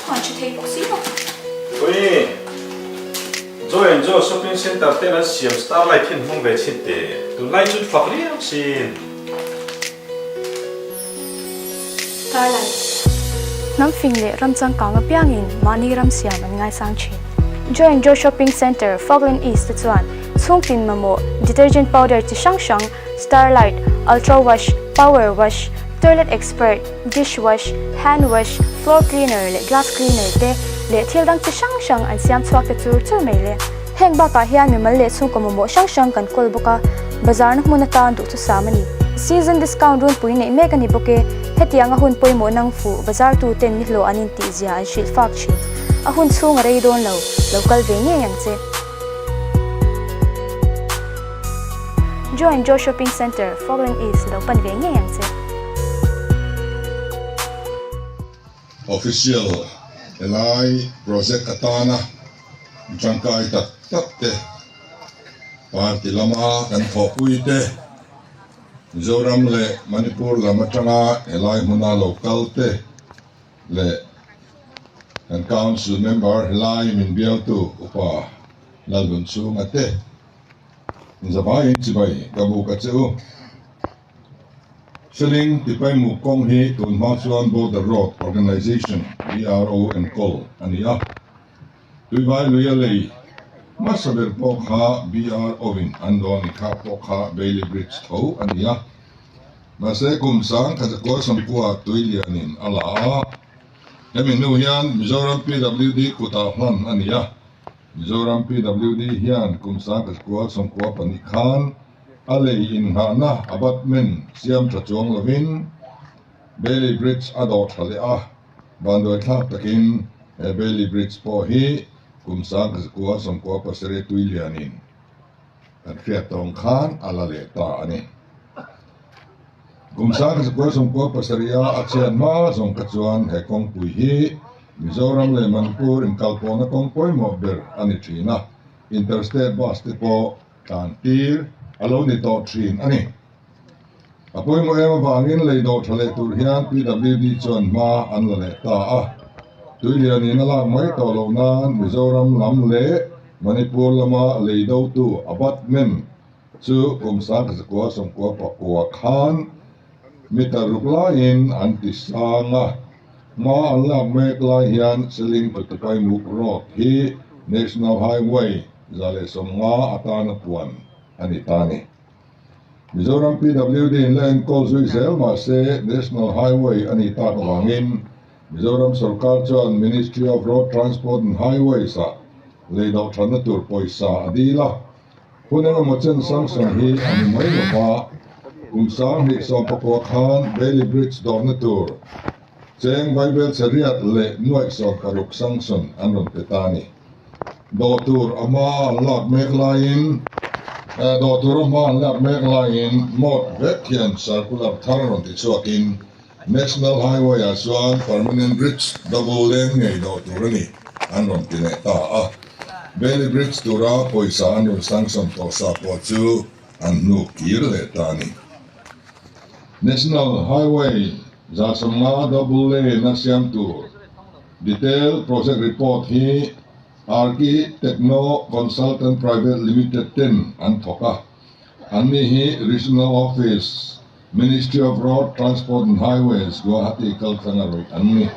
Khuan tha thei bawk si lo. Ui! Joy and Joe shopping center ten an siam starlight hi an hmang ve chhin teh. Tunlai chu fak riau sin. Starlight. Hnam fing leh ram changkang apiangin mahni ram siam an ngaisang thin. Joy and Joe shopping center Falkland East te chuan chhungtin mamawh detergent powder chi hrang hrang Starlight, Ultra Wash, Power Wash, Toilet Expert, Dish Wash, Hand Wash, Floor Cleaner leh Glass Cleaner te leh thil dang chi hrang hrang an siam chhuak te chur chur mai le. Heng bakah hian mimal leh chhungkaw mamawh hrang hrang kan kawl bawk a, bazarna hmun atan duhthusam a ni. Season discount runpui neih mek a ni bawk e. Hetianga hun pawimawh nang fuh bazar tu ten nihlawh an intih zia an hrilh fak thin. A hun chhung a rei dawn lo, lo kal ve ngei ang che. Joe and Joe Shopping Centre, Falkland East lo pan ve ngei ang che. Official helai project atana tangkai tak tak te party lama kan thawhpui te Mizoram leh Manipur lam atanga helai hmuna lo kal te leh kan council member helai min bialtu upa Lalvunchhunga te Zavaiin chibai ka buk a che u. Seling Tipaimuk kawng hi tun hma chuan Border Road Organisation, BRO, enkawl a ni a. Tuivai luia lei hmasa ber pawh kha BRO-in an dawn i kha pawh kha Bailey Bridge tho a ni a. Mahse kum sang khatakua sawmkua tui lianin a la a. Hemi hnu hian Mizoram PWD kutah hman a ni a. Mizoram PWD hian kum 10,000 94 khan a lei innghahna abutment siam tha chuang lovin Bailey Bridge a dawh tha leh a, vanduai thlak takin he Bailey Bridge pawh hi kum 10,097 tui lianin kan hriat tawng khan a la leh ta a ni. Kum 1097 a a chhiat hma zawng kha chuan he kawngpui hi Mizoram leh Manipur inkalpawhna kawng pawimawh ber a ni thin a, Interstate bus te pawh tlan tir a lo ni tawh thin a ni. A pawimawh em avangin lei dawh tha leh tur hian PWD chuan hma an la leh ta a, tuilianin a lak mai tawh loh nan Mizoram lam leh Manipur lama lei dotu abutment chu kum 1999 khan meter ruk laiin an ti sang a. Hma an lak mek lai hian Seling to Tupaimuk Road hi National Highway 150 atana puan a ni ta a ni. Mizoram PWD in la enkawl zui zel mahse National Highway a nih tak avangin Mizoram sorkar chuan Ministry of Road Transport and Highways ah lei dawh thatna tur pawisa a dil a. Hun engemaw chen sanction hi a ni mai lo va, kum 2019 khan Bailey Bridge dawrna tur cheng Vaibel chhe riat leh nuaih 16 sanction an rawn pe ta a ni. Dawh tur a hma an lak mek laiin Dawh tur a hma an lak mek laiin Mawt vek hian circular thar rawn ti chhuakin National Highway ah chuan permanent bridge double lane ngei dawh tur a ni an rawn ti leh ta a. Bailey Bridge tura pawisa an rawn sanction tawh sa pawh chu an hnuk kir leh ta a ni. National Highway 150 double lane a siam tur detail project report hi Arki Techno Consultant Private Limited ten an thawk a. Anni hi Regional Office, Ministry of Road Transport and Highways, Guwahati kaltlanga rawih an ni.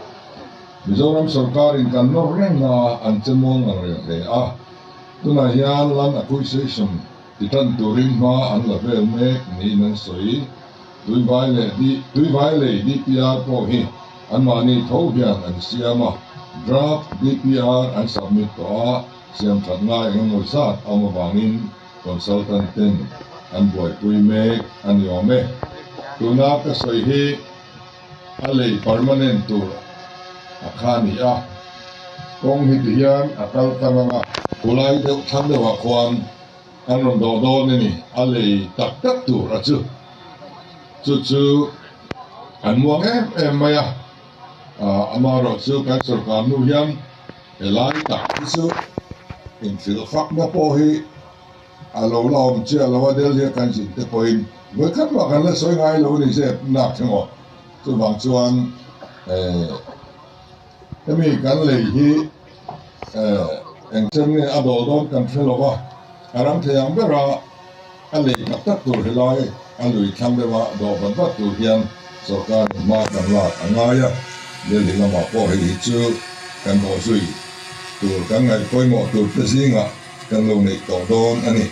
Mizoram sorkarin kan nawr reng a, an che muang ang reng hle a. Tunah hian Land Acquisition ti tan turin hma an la vel mek niin an sawi. Tuivai leh Tuivai lei DPR pawh hi anmahni tho hian an siam a, Draft DPR an submit tawh a, siam that ngai engemaw zat awm avangin Consultant ten an buaipui mek a ni awm e. Tuna ka sawi hi a lei permanent tur a kha a ni a, kawng hi ti hian a kal tlang ang a, khulai deuh thlang deuhah khuan an rawn dawh dawn a ni, a lei tak tak tur a chu chu chu an muang em em mai a, amaherawhchu kan sorkar hnu hian Helai tak hi chu inhrilh fakna pawh hi a lo la awm chiah lo a, Delhi a kan zin te pawhin vawi khat mah kan la sawi ngai lo a ni zep nak emaw. Chuvang chuan eh Hemi kan lei hi eng chen nge a dawl dawn kan hre lo va, a ram thei ang bera a lei tak tak tur helai a lui thlang deuha dawh vat vat tur hian sawrkarin hma kan lak a ngai a, Delhi lamah pawh hei hi chu kan bawhzui tur kan ngaih pawimawh tur te zingah kan lo neih tawh dawn a ni.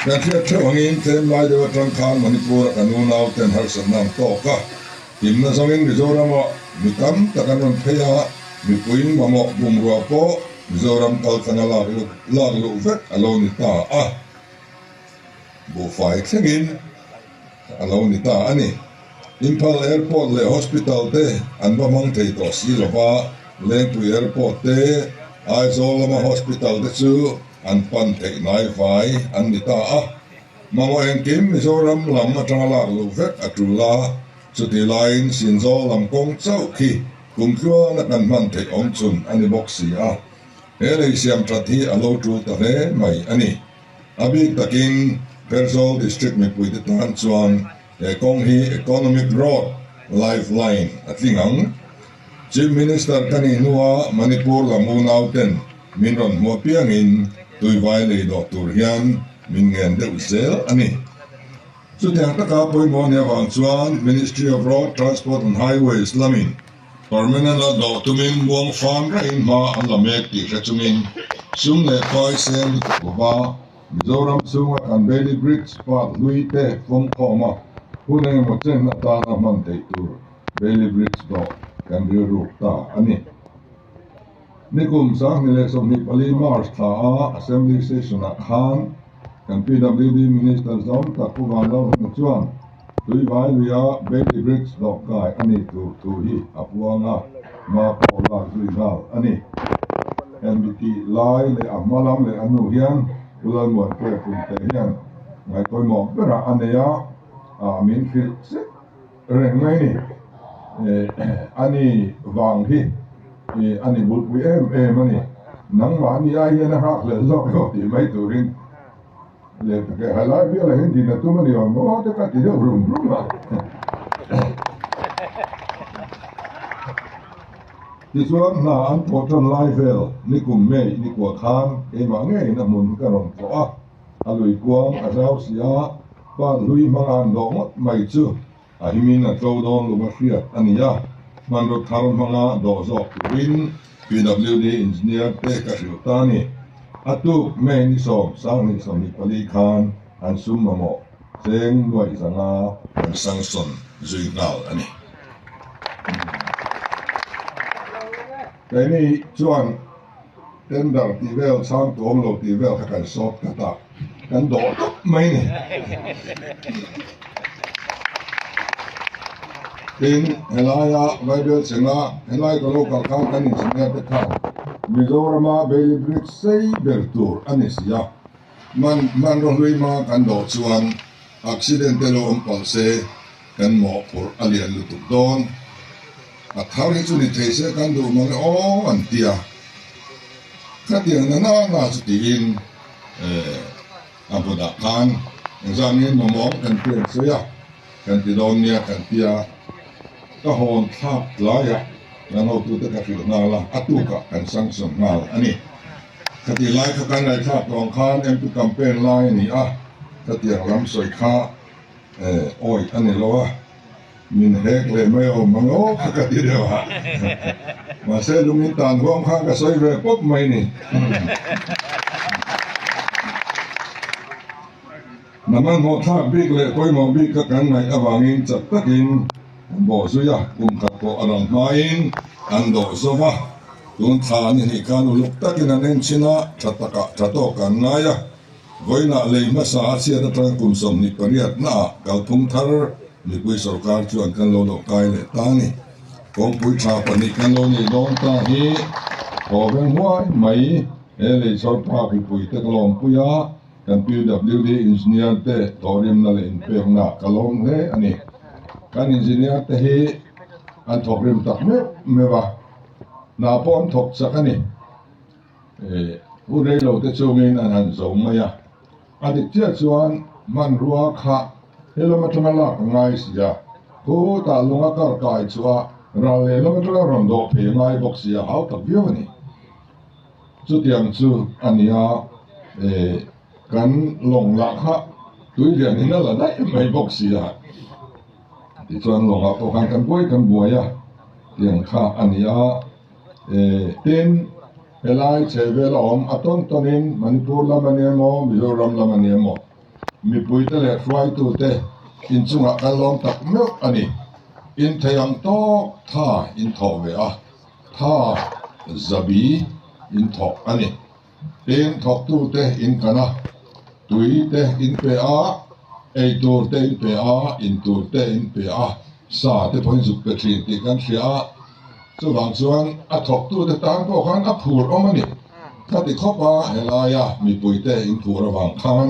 Kan hriat theuh angin tlem lai deuh atang khan Manipur-a kan unau ten harsatna an tawk a, himna zawngin Mizoram-ah mi tam tak an rawn phei a, mipuiin mamawh bungrua pawh Mizoram kal tlanga lak lak luh vek a lo ni ta a, buhfai thlengin a lo ni ta a ni. Imphal Airport leh Hospital te an va hmang thei tawh si lo va, Lengpui Airport te, Aizawl lama Hospital te chu an pan theih hnai vai an ni ta a. Mamawh engkim Mizoram lam atanga lak luh vek a tul a, chutih laiin Sinzawl lam kawng chauh khi kum tluana kan hman theih awm chhun a ni bawk si a. He lei siam that hi a lo tul ta hle mai a ni. A bik takin Pherzawl District mipuite tan chuan he kawng hi Economic Road Life Line a tling ang. Chief Minister ka nih hnua Manipur lam unauten min rawn hmuh apiangin tuivai lei dawh tur hian min ngen deuh zel a ni. Chutiang taka pawimawh nih avang chuan Ministry of Road Transport and Highways lamin Permanent a dawh tumin muang fan raihin hma an la mek tih hre chungin sum leh pai seng lutuk lova Mizoram chhunga kan Bailey Bridge part hlui te fawmkhawm a hun engemaw chen atana hman theih tur Bailey Bridge dawh kan rilruk ta a ni. Nikum 2024 March thla a Assembly Session-ah khan kan PWD Minister zawng tak Pu Vanlalhuna chuan Tuivai luia Bailey Bridge dawhkai a nih tur thu hi a puang a, hma pawh lak zui nghal a ni. Hemi tih lai leh a hma lam leh a hnu hian Pu Lalmuanpuia Punte hian ngaihpawimawh berah a nei a, min hrilh zet reng mai ni. A ni vang hi a ni bulpui em em a ni. Nangmahni ai hian a nghakhlel zawk emaw tih mai turin Leh tak e, helai bialah hian din a tum a ni awm maw te ka ti deuh rum rum a. Tichuan hna an thawh tan lai vel nikum May nikua khan keimah ngeiin a hmun ka rawn tlawh a, a lui kuang a zau si a, pa hlui hmanga an dawh ngawt mai chu a himin a tlo dawn lung a hriat a ni a, hmanraw thar hmanga dawh zawk turin PWD engineer te ka hrilh ta a ni. A tuk May ni 10, 2024 khan an sum mamawh cheng nuaih zanga kan sanction zui nghal a ni. Keini chuan Tender tih vel chhang tuam lo tih vel kha kan sawt khat a, kan dawh tawp mai ni. Tin, helaia Vaibel chenga helai ka lo kal khan kan engineer te khan Mizorama Bailey Bridge sei ber tur a ni si a, man hmanraw hlui hma kan dawh chuan accident te lo awm palh se kan mawhphurh a lian lutuk dawn. A thar hi chu ni thei se kan duh mang e aw an ti a, khatiang na na na chu tiin a hmunah khan engzah nge mamawng kan ti an sawi a, kan ti dawn nia kan ti a, ka hawn thlak tlaiah kan hotute ka hrilh nghal a, a tukah kan sanction nghal a ni. Khatih lai kha kan ngaihthlak tawh ang khan MP campaign lai a ni a, khatiang lam sawi kha awih a ni lo a. Min hek leh mai awm ang aw kha ka ti deuh a, mahse lungin tan huam khan ka sawi ve pawp mai ni. Naman hmawhthlak bik leh pawimawh bik kha kan ngaih avangin chak takin an bawh zui a, kum khat pawh a rang hmain an dawh zo va, tun thla ni hnih khan uluk takin an en chhin a, tha takah tha tawk an ngai a. Vawiinah lei hmasa a chhiat atanga kum 28 naah kalphung thar mipui sorkar chuan kan lo lo kai leh ta a ni. Kawngpui tha pahnih kan lo nei dawn ta hi haw veng huai mai he lei chhawr phak mipui te ka lawmpui a, kan PWD engineer te thawhrimna leh inpekna ka lawm hle a ni. Kan engineer te hi an thawkrim tak meuh meuh a, hna pawh an thawk chak a ni. Hun reilo te chungin an han zo mai a, a dik chiah chuan hmanrua kha helam atanga lak a ngai si a. Khutah lung a kar kai chhuah a, ral lehlam atanga rawn dawh phei a ngai bawk si a, hau tak viau a ni. Chutiang chu a ni a, kan lawng lah kha tui lian in a la daih mai bawk si a. Tichuan lawngah pawh khan kan buai kan buai a, tiang kha a ni a. Tin, helai chhehvel a awm a tawn tawnin Manipur lam a ni emaw, Mizoram lam a ni emaw, Mipuite leh hruaitute inchungah kan lawm tak meuh a ni. Inthei ang tawk tha in thawh ve a, tha zabi in thawk a ni. Tin, thawktute in kan a, tui te in pe a, ei tur te in pe a, in tur te in pe a, sa te pawh in zuk pe thin tih kan hria a. Chuvang chuan a thawktute tan pawh khan a phur awm a ni. Khati khawp a helaia mipuite inphur avang khan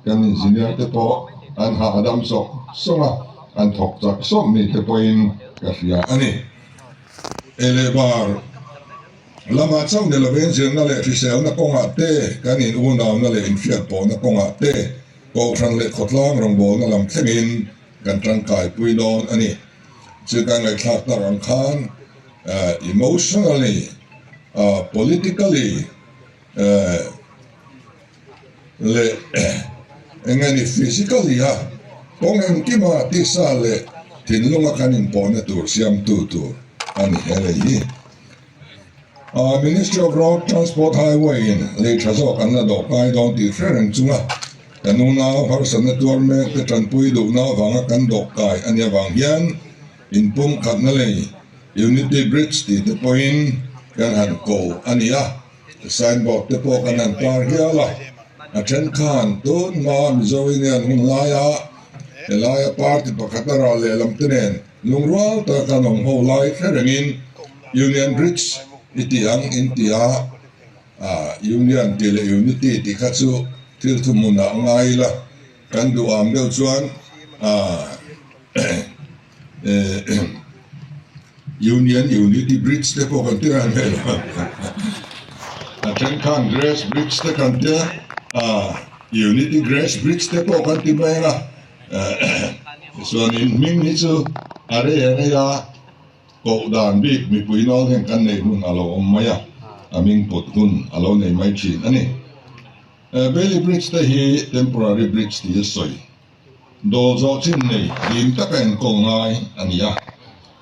kan engineer te pawh an hahdam sawk sawk a, an thawk chak sawk ni te pawhin ka hria a ni. E leh bar lamah chauh ni lovin zirna leh hriselna kawngah te, kan in unauna leh inhriatpawhna kawngah te, kohhran leh khawtlang rawngbawlna lam thlengin kan tangkaipui dawn a ni. Chu kan ngaihthlak tak ang khan emotionally, politically leh eng nge ni physically a kawng engkima tisa leh thinlunga kan inpawhna tur siamtu tur a ni he lei hi. Ministry of Road Transport Highway in lei tha zawk an la dawh kai dawn tih hre reng chunga kan unau harsatna tuar mek te tanpui duhna avanga kan dawh kai a nih avang hian inpumkhatna lei Unity Bridge tih te pawhin kan han ko a ni a, signboard te pawh kan han tar hial a, a then khan tun hma Mizo Union hun laia helaia party pakhat a ral lehlam te nen lungrual taka kan awm ho lai hre rengin Union Bridge i tih ang in ti a, Union tih leh Unity tih kha chu thil thuhmunah ngai ila kan duh ang deuh chuan Union Unity Bridge te pawh kan ti reng mai lo a then khan Grace Bridge te kan tia Unity Grace Bridge te pawh kan ti mai ang a tichuanin hming hi chu a rei a rei a koh dan bik mipui nawl hian kan nei hun a lo awm mai a a hming put hun a lo nei mai thin a ni. Bailey Bridge te hi temporary bridge tih a sawi. Dawl zawh chin nei dim taka enkawl ngai a ni a,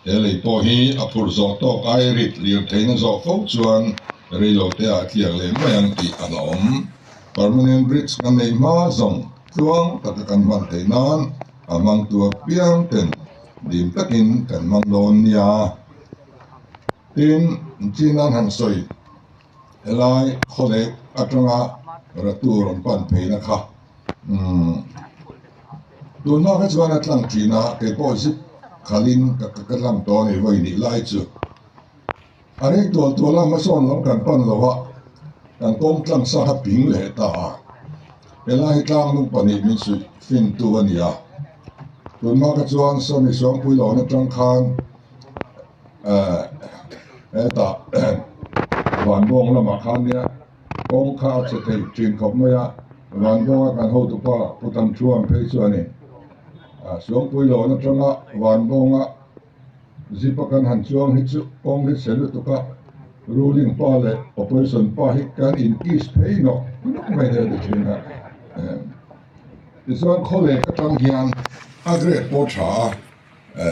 he lei pawh hi a phurh zawh tawk ai rit lir theihna zawh fo chuan reilo te ah tliak leh mai ang tih a la awm. Permanent bridge kan neih hma zawng tluang taka kan hman theih nan a hmangtu apiang ten dim takin kan hmang dawn nia. Tin, China han sawi helai khawlek atanga ratu rawn pan pheina kha. Umm tunhma kha chuan a tlang thin a, kei pawh zip khalhin ka ka tlang tawh a ni vawi nih lai chu. A rei tual tual a, hmasawn lam kan pan lo a, kan kawng tlang sa kha ping leh ta a. Helai hi tlang lung pahnih min suih fin tu a ni a. Tunhma kha chuan Sawmi Suangpui lohna tang khan eh hetah Vanbawng lamah khan nia Kawng kha a che thei thin khawp mai a, Vanbawnga kan hotupa Pu Tamthuam phei chu a ni. Suangpui lawn atanga Vanbawnga zip a kan han chuang hi chu kawng hi chhe lutuk a, ruling pa leh opposition pa hi kan in kiss phei nawk nawk mai hle ti thin a. Tichuan khawlek atang hian a grade pawh tha a,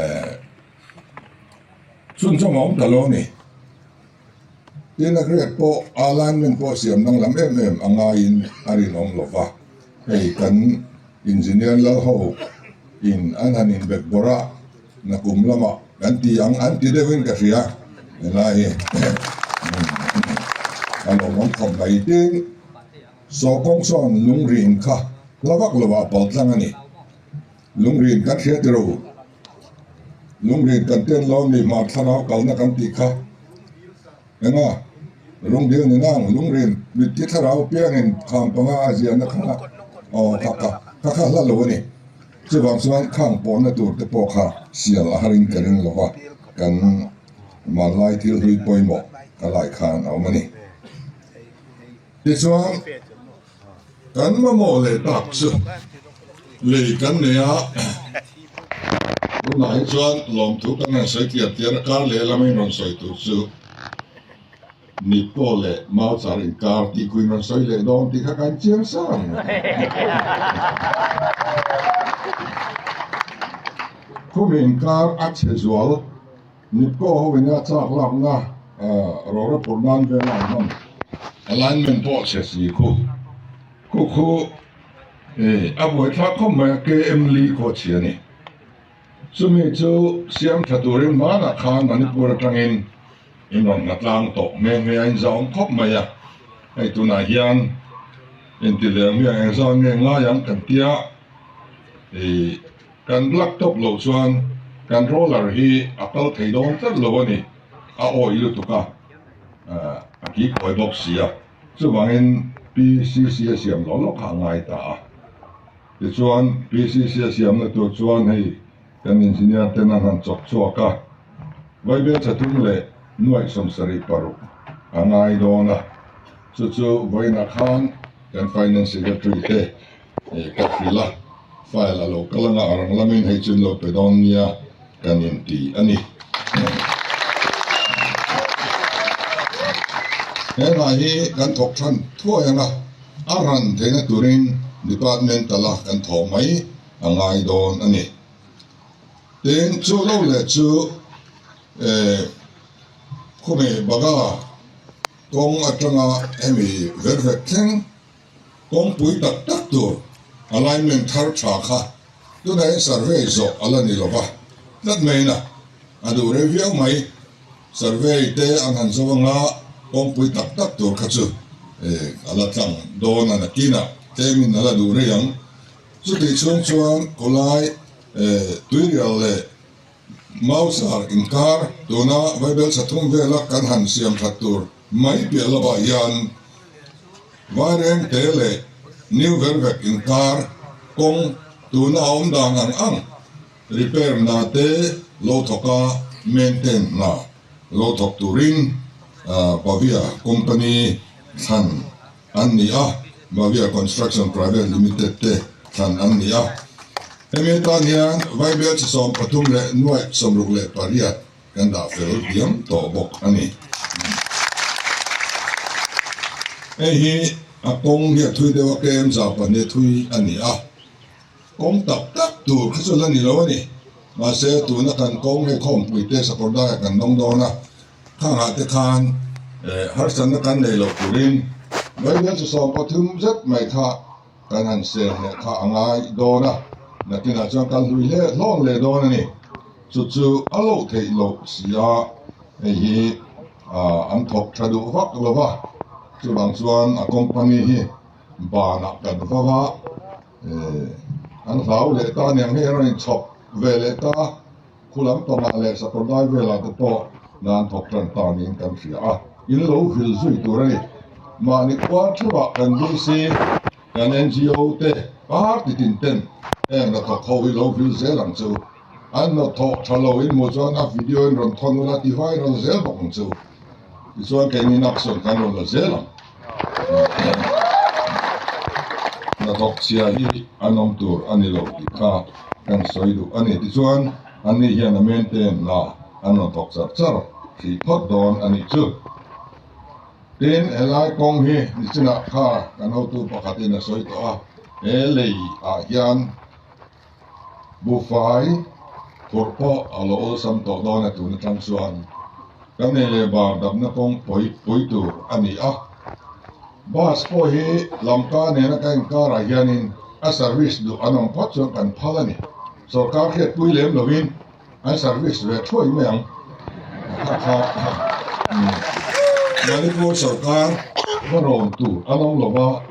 chhunzawm a awm ta lo a ni. Tin, a grade pawh alignment pawh siam danglam em em a ngaiin a rinawm lo va, hei kan engineer lal ho in an han inbek bawrh a, nakum lamah kan ti ang an ti deuhin ka hria, helai hi a lawmawm khawp mai. Tin, sawhkawng sawn lungrin kha hla vak lovah paltlang a ni, lungrin kan hria tiro. Lungrin kan ten lo ni hmar thlarau kalna kan tih kha enga lungdil ni nang lungrin mitthi thlarau piangin kham panga a ziahna kha aw kha kha kha kha hla lo a ni. Chuvang chuan khang pawhna tur te pawh kha sial a harin ka ring lo va, kan hmanlai thil hlui pawimawh ka lai khan a awm a ni. Tichuan. Kan mamawh leh tak chu lei kan nei a, Tunah hi chuan lawmthu kan han sawi tliar tliar a, kar lehlam in rawn sawi tur chu Nipko leh Mauchar inkar tih khu in rawn sawi leh dawn tih kha kan chiang sa reng a. Khumi inkar a chhe zual Nipko ho ina chak lakna rawra phurh nan vela an hman alignment pawh chhe si khu khu khu A buaithlak khawp mai a, KM Lee khaw chhi a ni. Chumi chu siam tha turin hmanah khan Manipur atangin in rawn hna tlang tawh nghe nghe a, in zahawm khawp mai a. Hei tunah hian inti leh ang hian engzah nge ngai ang kan tia, ih kan black top loh chuan kan roller hi a kal thei dawn tlat lo a ni, a awih lutuk a, a kikawi bawk si a. Chuvangin PCC a siam loh loh kha a ngai ta a. Tichuan PCC a siamna tur chuan hei kan engineer ten an han chawk chhuak a, Vaibel thatum leh nuaih 76 a ngai dawn a. Chu chu vawiinah khan kan Finance Secretary te ka hrilh a, file a lo kal anga a rang lamin hei chu in lo pe dawn nia kan inti a ni. He hna hi kan thawk than thuai anga a ran theihna turin department tala kan thawh mai a ngai dawn a ni. Tin, chu lo leh chu khawme baga kawng atanga hemi ver vek thleng Kawngpui tak tak tur alignment thar tha kha tunah hian survey zawh a la ni lo va, tlat mai na a duh rei viau mai. Survey te an han zo anga kawngpui tak tak tur kha chu a la tlang dawn a nakinah tlemin a la duh rei ang. Chutih chhung chuan khawlai tuirial leh Mausar inkar tuna Vaibel Chathum vela kan han siam that tur mai piah lovah hian Vairengte leh New Vervek inkar kawng tuna a awm dan ang ang repair hna te lo thawk a, maintain hna lo thawk turin Bavia company thlan an ni a, Bavia Construction Private Limited te thlan an ni a. Hemi atan hian Vaibel chi 13 nuaih 68 kan dah fel diam tawh bawk a ni. Hei hi a kawng hi a thui deuh a, KM 200 thui a ni a, kawng tak tak tur kha chu la ni lo a ni. Mahse tuna kan kawng hei khawmpui te Sakawrdai ah kan dawng dawn a, khangah te khan harsatna kan nei loh turin Vaibel chi 13 zet mai kha kan han sel leh kha a ngai dawn a, nakinah chuan kan hlui hle hlawn leh dawn a ni. Chu chu a loh theih loh si a, hei hi an thawk tha duh vak lo va, chuvang chuan a company hi banah kan va va, an hlau leh ta aniang hei a rawn inchhawp ve leh ta, khu lampangah leh sakawrdai velah te pawh nan thawk tan ta niin kan hria a, in lo vil zui tur a ni. Mahni khua theuhah kan VC, kan NGO te party tin ten heng hnathawk ho hi lo vil zel ang chu. An hnathawk tha lo in hmuh chuan a video in rawn thawn ula ti viral zel bawk ang chu. Tichuan keini action kan rawn la zel ang. Hnathawk chhia hi an awm tur a ni lo tih kha kan sawi duh a ni. Tichuan anni hian a maintain hna an rawn thawk char char hrih phawt dawn a nih chu. Tin, helai kawng hi nichinah kha kan hotu pakhatin a sawi tawh a, he lei ah hian Buhfai phurh pawh a lo awlsam tawh dawn a tun atang chuan kan ei leh bar damna kawng pawi pui tur a ni a. Bus pawh hi Lamka nena ka inkarah hianin a service duh an awm phawt chuan kan phal a ni. Sorkar hriatpui lem lovin an service ve thuai mai ang. Kha kha Manipur sorkar va rawn tur an awm lova.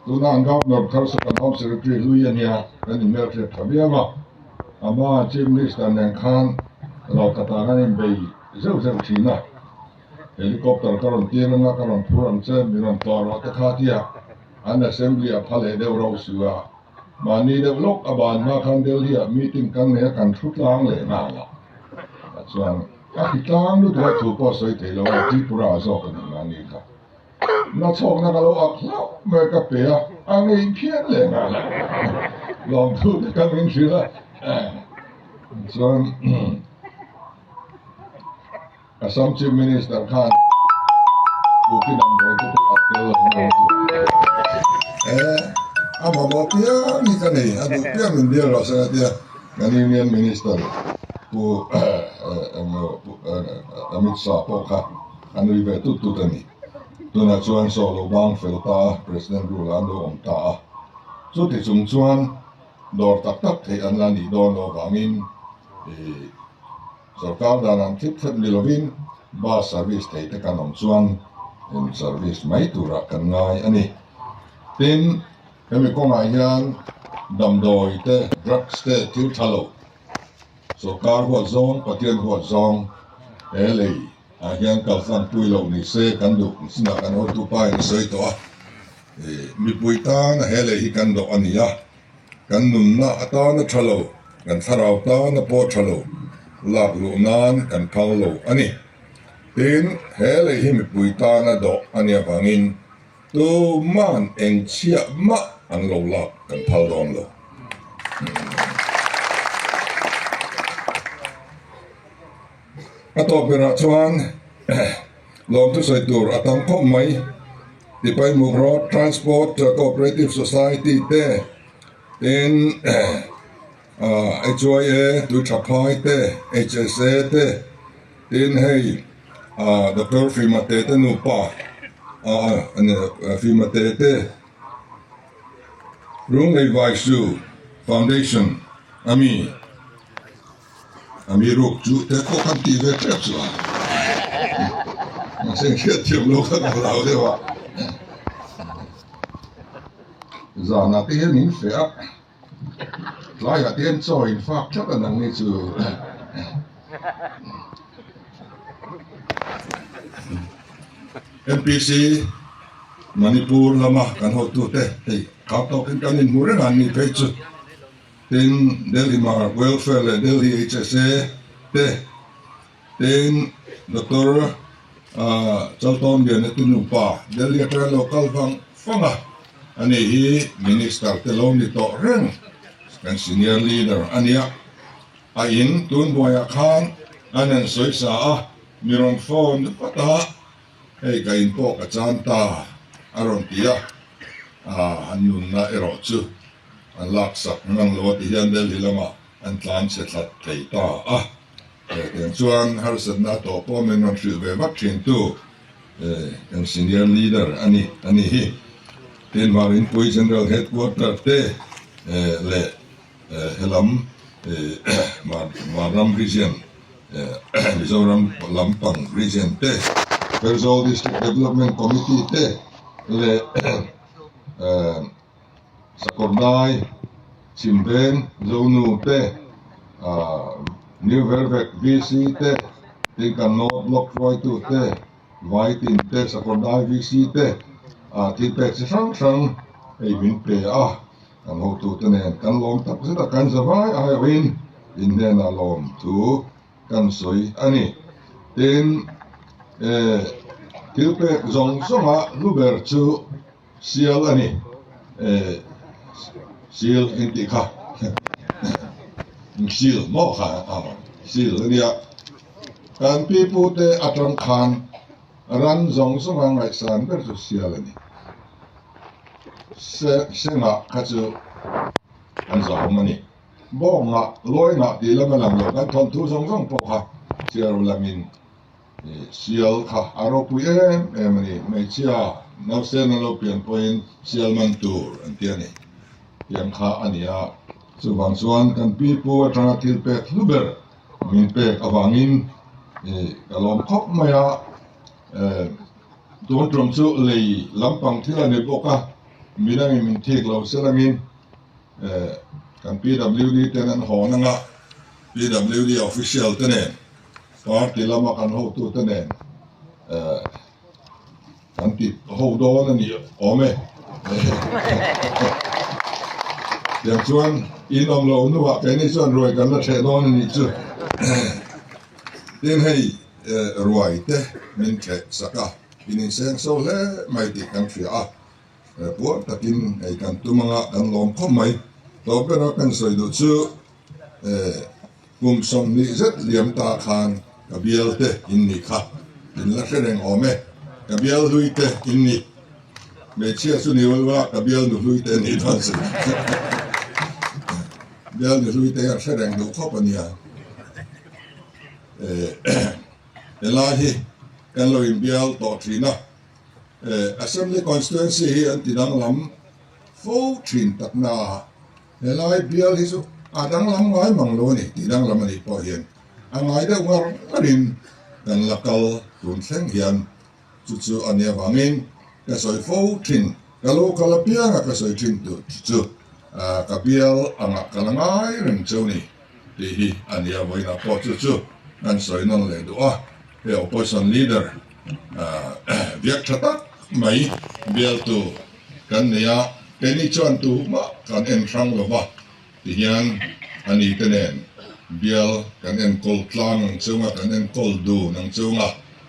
Tuna an Governor thar chu kan Home Secretary hlui a nia, kan inhmel hriat tha viau a. Ama Chief Minister nen khan ralkhatah an inbei zeuh zeuh thin a. Helicopter ka rawn tir anga ka rawn phur ang che, mi rawn tlawh rawh te kha tia an Assembly a pha leh deuh rauh su a. Mahni deuh lawk a ban hma khan Delhi ah meeting kan nei a kan thu tlang leh nghal a. Chuan a thi tlang lutuk a thu pawh sawi thei lo a, Tripura ah zawk a ni mahni kha. Na chhawkna ka lo ak hlauh mai ka pe a, a ngei phian leh nghal a. Lawmthu te ka min hrilh a. Chuan Assam Chief Minister khan Kuki damdawi te pawh a tel lo nge a ti. Eh, a mamawh piang hi ka nei, a duh piang min bial rawh se a tia. Kan Union Minister Pu Amit Shah pawh kha a nui ve tut tut a ni. Tunah chuan saw lo bang fel ta a, President rule ah an lo awm ta a. Chuti chung chuan dawr tak tak theih an la nih dawn loh avangin ih sorkar dan ang thlip thlep ni lovin bus service thei te kan awm chuan in service mai turah kan ngai a ni. Tin, hemi kawngah hian damdawi te, drugs te thil tha lo, sorkar huat zawng, Pathian huat zawng he lei ah hian kaltlang pui loh ni se kan duh sinah kan hotupa in a sawi tawh a. Mipui tana he lei hi kan dawh a ni a, kan nunna atana tha lo, kan thlarau tana pawh tha lo lak luh nan kan phal lo a ni. Tin, he lei hi mipui tana dawh a nih avangin tuman eng chhiah mah an lo lak kan phal dawn lo. A tawp berah chuan lawmthu sawi tur a tam khawp mai. Tipaimuk Road Transport Cooperative Society te, tin HYA Tuithaphai te, HSA te, tin hei Doctor Fimate te nupa Fimate te, Lunglei Vaisu Foundation a mi. A mi ruk chu te pawh kan tih ve tep chu a. Mahse hriat thiam lo kha ka hlau deuh a. Zanah te hian in feh a, tlaiah te hian chaw in fak tlat a nang ni chu. MPC Manipur lama kan hotute hei khap tawkin kan inhmu reng a an ni phei chu. Tin, Delhi Mar Welfare leh Delhi HSA te, tin Doctor Chaltawn Liana te nupa Delhi atanga lo kal vang vang a, ani hi Minister te lo ni tawh reng kan senior leader a nia. A in tun buaiah khan an han sawi sa a, mi rawn phone vat a, hei ka in pawh ka chan ta a rawn ti a, an nunna erawh chu An laksak ngang lo a ti hian Delhi lamah an tlan chhe thlat thei ta a. Tiang chuan harsatna a tawh pawh min rawn hrilh ve vak thin tu kan senior leader a ni a ni hi. Tin Varinpui General Headquarter te leh helam Vanram Region Mizoram lampang Region te Pherzawl District Development Committee te leh Sakawrdai, Chhimveng, Zonu te, New Velvet VC te, tin kan North Block hruaitu te, Vaitin te, Sakawrdai VC te, thil pek chi hrang hrang hei min pe a, kan hotute nen kan lawm tak zet a, kan zavai aiawhin in hnenah lawm thu kan sawi a ni. Tin, thil pek zawng zawnga hlu ber chu Sial a ni. Eh, sial in tih kha. Sil maw kha a sil a nia. Kan pi pu te atang khan ran zawng zawng a ngaihsan ber chu sial a ni. Se sengah kha chu an zahawm a ni. Bawngah, lawingah tih lam a lang lo. Kan thawnthu zawng zawng pawh kha chhiar lamin Sial kha a ropui em em a ni. Hmeichhia nausen an lo pian pawhin sial man tur an ti a ni. Tiang kha a ni a. Chuvang chuan kan pi pu atanga thil pek hlu ber min pek avangin ka lawm khawp mai a. Tun tum chu lei lampang thil a ni bawk a, midangin min thik lo se langin kan PWD ten an hawn anga PWD official te nen Party lama kan hotute nen kan ti ho dawn a ni awm e. Tiang chuan in awm lo hnuah keini chuan ruai kan la ṭheh dawn a nih chu. Tin hei ruai te min ṭheh sak a, in inseng so hle mai tih kan hria a. Puar takin hei kan tum anga kan lawm khawp mai. Tawp bera kan sawi duh chu. Kum 20 zet liam ta khan ka bial te in nih kha in la hre reng awm e, ka bial hlui te in ni. Hmeichhia chu ni ula ka bial nu hlui te nih dawn si. Bial nu hlui te hian hre reng duh khawp a nia. Helai hi kan lo inbial tawh thin a, Assembly Constituency hi an ti danglam fo thin takna a. Helai bial hi chu a danglam ngai mang lo a ni tih danglam a nih pawh hian a ngai deuh ngar ngarin kan la kal tun thleng hian chu chu a nia vangin ka sawi fo thin, ka lo kal apianga ka sawi thin tur chu ka bial angah ka la ngai reng cheu ni tih hi a nia vawiinah pawh chu chu kan sawi nawn leh duh a, he opposition leader biak tha tak mai bialtu Kan nei a, keini chuan tuhmah kan en hrang lo va, tihian a ni te nen bial kan enkawl tlang ang chunga kan enkawl dun ang chunga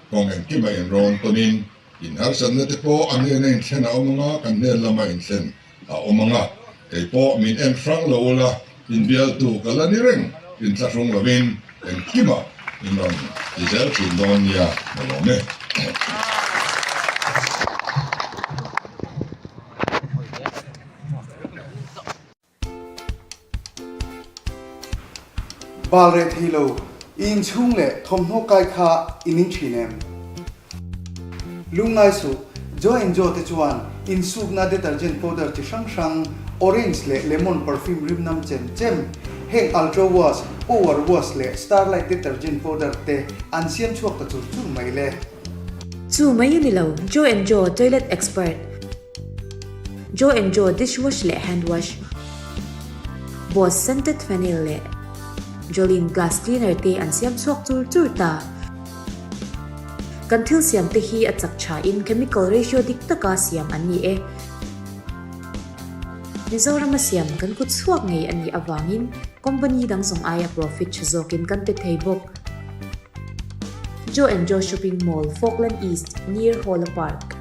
kawng engkima inrawn tawnin inharsatna te pawh a hnena inthlen a awm anga kan hnen lama inthlen a awm anga kei pawh min en hrang lo ula inbialtu ka la ni reng inthlahrung lovin Engkimah in rawn ti zel thin dawn nia ka lawm e. Bal reh thei lo, i inchhung leh thawmhnaw kai kha i ning thin em? Lungngai suh, Joe and Joe te chuan insukna detergent powder chi hrang hrang, orange leh lemon perfume rim nam chem chem, heng Ultra Wash, Power Wash leh Starlight detergent powder te an siam chhuak ta chur chur mai le. Chu mai a ni lo, Joe and Joe toilet expert, Joe and Joe dish wash leh hand wash, Boss scented phenyl leh Jolene glass cleaner te an siam chhuak chur chur ta. Kan thil siam te hi a chak tha in chemical ratio dik taka siam an ni e. Mizoram a siam kan kut chhuak ngei a nih avangin company dang zawng aia profit tha zawkin kan pe thei bawk. Joe and Joe Shopping Mall, Falkland East, near Hawla Park.